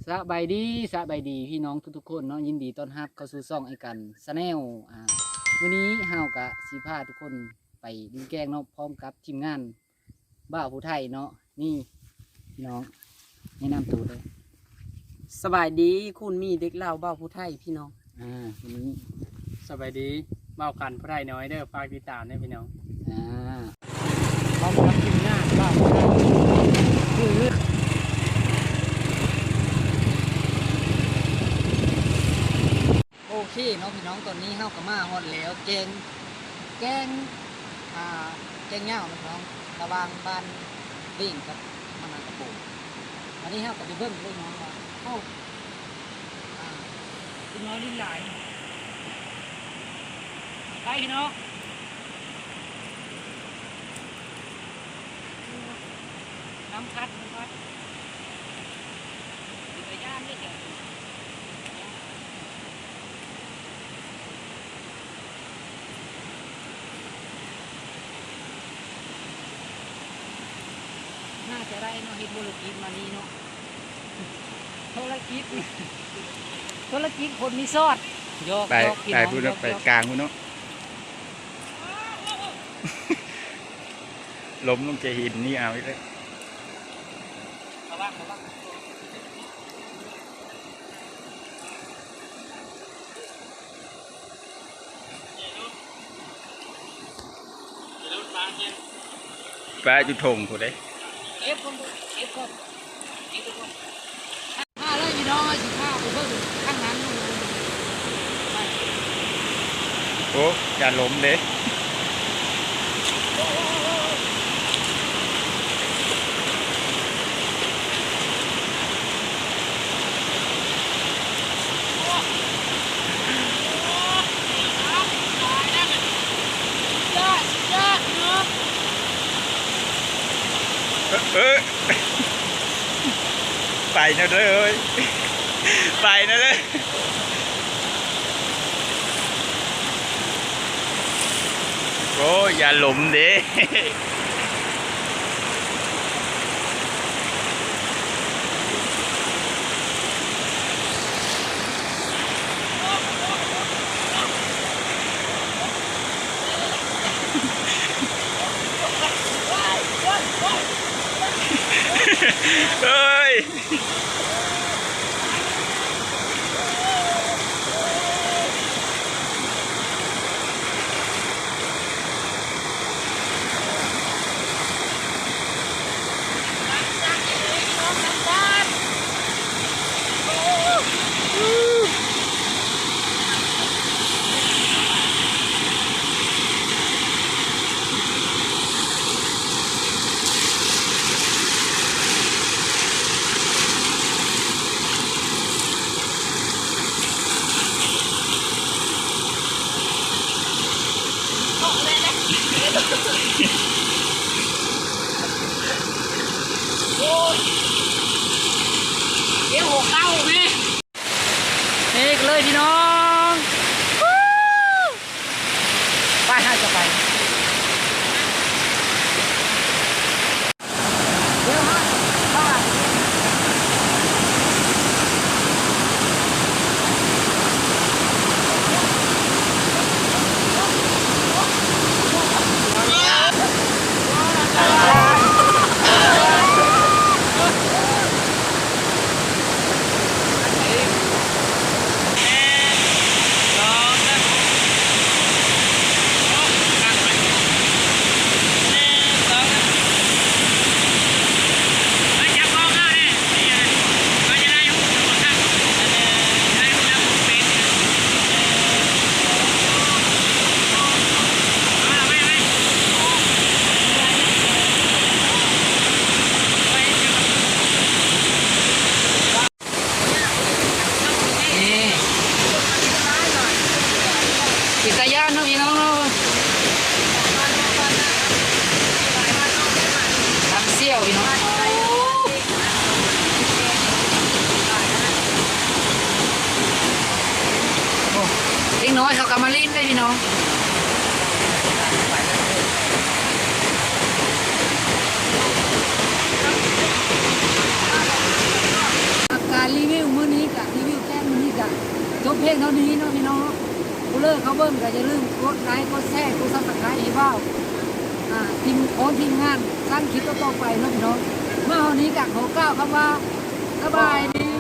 ສະບາຍດີ ສະບາຍດີພີ່ນ້ອງທຸກໆຄົນເນາະ, ຍິນດີຕ້ອນຮັບເຂົ້າສູ່ຊ່ອງໄອ້ກັນ Channel. ອ່າ ມື້ນີ້ເຮົາກະຊິພາທຸກຄົນໄປຫຼິ້ນແກ້ງເນາະ ພ້ອມກັບທີມງານບ່າວຜູ້ໄທເນາະ. ນີ້ພີ່ນ້ອງ ແນະນຳໂຕເດີ້. ສະບາຍດີ ຄູນມີເດັກລາວບ່າວຜູ້ໄທພີ່ນ້ອງ. ອ່າ ມື້ນີ້ ສະບາຍດີ ບ່າວກັນຜູ້ໄທນ້ອຍເດີ້ ຝາກຕິດຕາມເດີ້ພີ່ນ້ອງ. ອ່າ ພ້ອມກັບທີມງານບ່າວຜູ້ໄທ ໂອເຄເນາະພີ່ນ້ອງ, ຕອນນີ້ເຮົາກໍມາຮອດແລ້ວ ແກ້ງ ແກ້ງ ອ່າ ແກ້ງຍາວເນາະພີ່ນ້ອງ ລະຫວ່າງບ້ານເວງກັບບ້ານນາກະໂປ. ອັນນີ້ເຮົາກໍໄປເບິ່ງເລີຍເນາະວ່າ ໂອ້ ອ່າ ເດັກນ້ອຍຫຼິ້ນຫຼາຍ ໄປພີ່ນ້ອງ. ນ້ຳຄັດ ນ້ຳຄັດ ເປັນຕາຢ້ານເດ້ແຖວນີ້. ໜ້າຈະໄດ້ເນາະ ເຮັດທຸລະກິດມານີ້ເນາະ ທຸລະກິດ ທຸລະກິດຄົນມີຊອດ. ຢອກ ໄປ ຢອກ ໄປພຸ້ນ ຢອກ ໄປກາງພຸ້ນເນາະ. ລົ້ມລົງຈະເຫັນນີ້ເອົາອີກແລ້ວ. ລະວັງ ລະວັງ. ປະຢູ່ທົ່ງພຸ້ນເດ້. ເກັບກ່ອນ ເກັບກ່ອນ ເກັບກ່ອນ. ມາເລີຍພີ່ນ້ອງ ຊິພາໄປເບິ່ງທາງນັ້ນ. ໂອ້ ຢ່າລົ້ມເດ້. ເອີ ເອີ ໄປແນວເດີ ໄປແນວເດີ. ໂອ້ຍ ຢ່າຫຼົມເດ້. ເອີຍ. ໂອ້ຍ ເອີວຫົວເຂົ່າແມ່. ເອກເລີຍພີ່ນ້ອງ ໄປ ເຮົາຈະໄປ. ນີ້ ເປັນຕາຢ້ານເນາະພີ່ນ້ອງເນາະ ທາງສ່ຽວພີ່ນ້ອງ. ໂອ້ ເດັກນ້ອຍເຂົາກໍມາຫຼິ້ນເດ້ພີ່ນ້ອງ. ການຣີວິວ ເອີ ເຂົ້າເບິ່ງກໍຢ່າລືມກົດໄລ ກົດແຊ ກົດ Subscribe ໃຫ້ເວົ້າ ອ່າ ທີມ ຂອງທີມງານສ້າງຄລິບຕໍ່ໆໄປເນາະພີ່ນ້ອງ. ມາຮອດນີ້ກໍຂໍກ່າວຄຳວ່າ ສະບາຍດີ.